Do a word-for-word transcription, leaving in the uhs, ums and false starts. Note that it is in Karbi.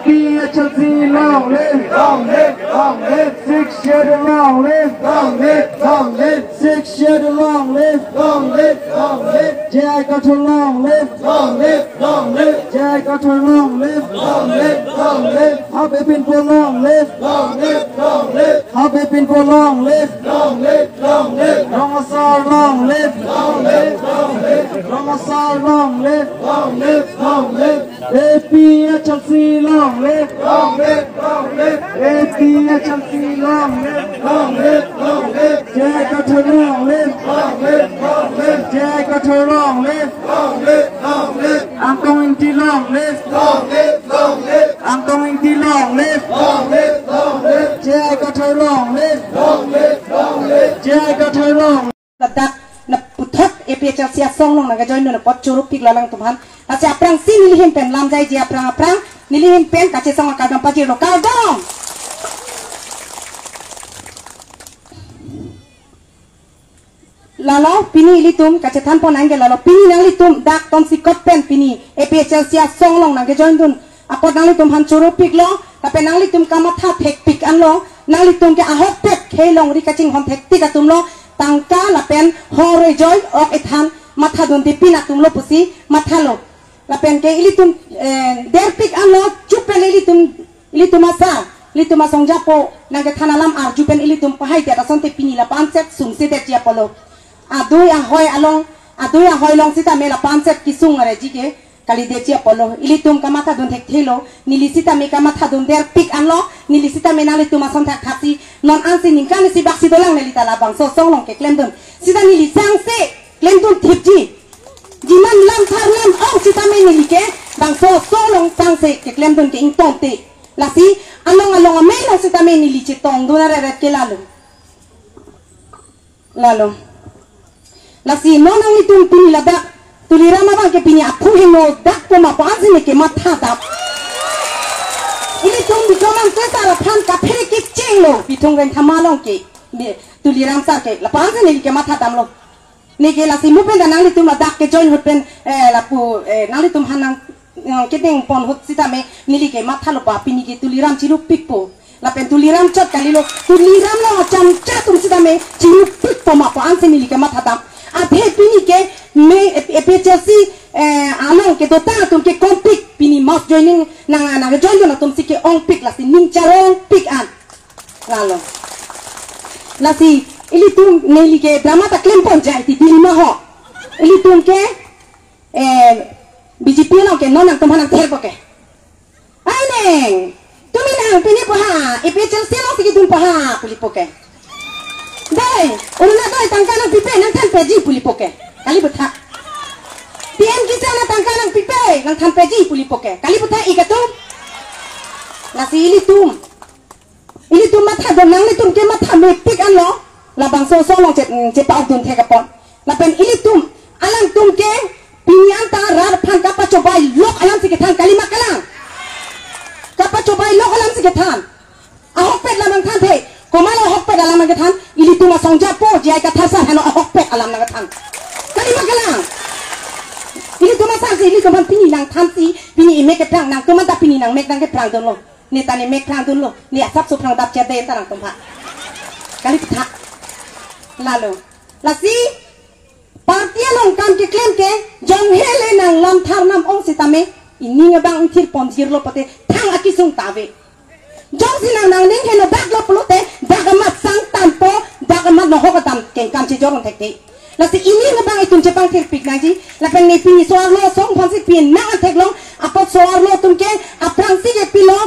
APHLC long live, long live, long live. Sixth Schedule long live, long live, long live. Sixth Schedule long live, long live, long live. J I Kathar long live, long live, long live. J I Kathar long live, long live, long live. Habe Pinpo long live, long live, long live. Habe Pinpo long live, long live, long live. Rong Asar long live, long live, long live. Rong Asar long live, long live, long live. APHLC long live, long live, long live. APHLC long live, long live, long live. J I Kathar long live, long live, long live. J I Kathar long live, long live, long live. Angtong Ingti long live, long live, long live. Angtong Ingti long live, long live, long live. J I Kathar long live, long live, long live. J I Kathar long. Ladak na puthot APHLC asong along nangkejoin dun apot choro piklo alangtum aphan. Lasi aphrangsi neli ahin pen lam jaiji aphrang aphrang, neli ahin pen kachesong akardom pajirlo, kardom. Lalo pini ilitum kachethan pon nangke lalo pini nanglitum dak Tonsikot pen pini APHLC asong along nangkejoin dun apot nanglitum aphan choro piklo, lapen nanglitum kamatha thekpik anlo, nanglitum ke ahokpet khelong ri kachinghon thektik atumlo, tangka lapen hor ejoi ok ethan matha dun dipin atumlo pusi mathalo. Lapen ke ilitum, eh, derpik anlo, chupen ilitum, ilitum asar, ilitum asong japo nangkethan alam arju pen ilitum pahai det asonte pini lapu-an set sungse detji apotlo. Adui ahoi along, adui ahoi along sitame lapu-an set kesung areji ke kalidetji apotlo. Ilitum kamatha dun thekthelo, neli sitame kamatha dun derpik anlo, neli sitame nanglitum ason thakthak si, non ansi ningkan isi bak si dolang neli ta labangso asong along keklem dun. Sita neli sangse klem dun thipji. Jiman lamthar lam ong sitame neli ke bangso asong along sangse keklem dun ke ingtonte. Lasi along along amen ong sitame neli chetong dun areret ke lalo. Lalo. Lasi non nanglitum pini ladak Tuliram abang ke pini aphu hingno dak poma pu-an si ne kematha dam. Ilitum Bikram Amte sar aphan kaphere kechenglo, Bithung Rengthama along ke. Bi-, Tuliram sar ke, lapu-an si neli kematha damlo. Neke lasi mu pen ta nanglitum ladak kejoin ahut pen, eh, lapu, eh, nanglitum aphan nang, eh, kedeng pon ahut sitame neli kemathalo pa pini ke Tuliram chirupikpo. Lapen Tuliram chot kalilo, Tuliram along achamcha atum sitame chirupikpo ma pu-an si neli kematha dam. Athe pini ke me APHLC, eh, along kedotang atum ke kompik pini mass joining nang, nangjoin dun atum si ke-ongpik lasi ning charongpik an. Lalo. Lasi ilitum neli ke drama ta klem pon jai ti Delhi ma ho. Ilitum ke, eh, BJP along ke non nangtum aphan nangtherpo ke. Ai neng, tumi nang pini po ha, APHLC along si kedun po ha, pulipo ke. Dei, Arunodoi tangka nangpipe, nangthanpeji pulipo ke. Kali puthot. PM Kisan atangka nangpipe, nangthanpeji pulipo ke. Kali puthot ik atum. Lasi ilitum. Ilitum matha dun nanglitum kematha mepik anlo. Labangso asong along che, chepa-ok dun thek apot. Lapen ilitum, alangtum ke pini anta rat aphan kapachobei lok alam si kethan kali ma kalang. Kapachobei lok alam si kethan. Ahokpet alam nangthanthe. Komatlo ahokpet alam nangkethan. Ilitum asong japo J I Kathar sar henlo ahokpet alam nangkethan. Kali ma kalang. Ilitum asar si ilitum aphan pini nangthan si pini imek kephrang nangtum anta pini nangmek nangkephrang dunlo. Ne ta ne mek phrang dunlo, ne asapso phrang dap chede ta nangtum aphan. Kali puthot. Lalo. Lasi, party along kam keklem ke, jong hele nang lamthar nam ong sitame, ining abang ingthir ponjirlo pote, thang akesung ta ave. Jongsi nang nangning heno daklo pulote, dak amat sang tampo, dak amat nohok adam kengkam chejor un thekthe. Lasi ining abang itum chepangthirpik nangji, lapen ne pini so-arlo asong aphan si pinang an theklong, apot so-arlo atum ke, aphrangsi kepilo,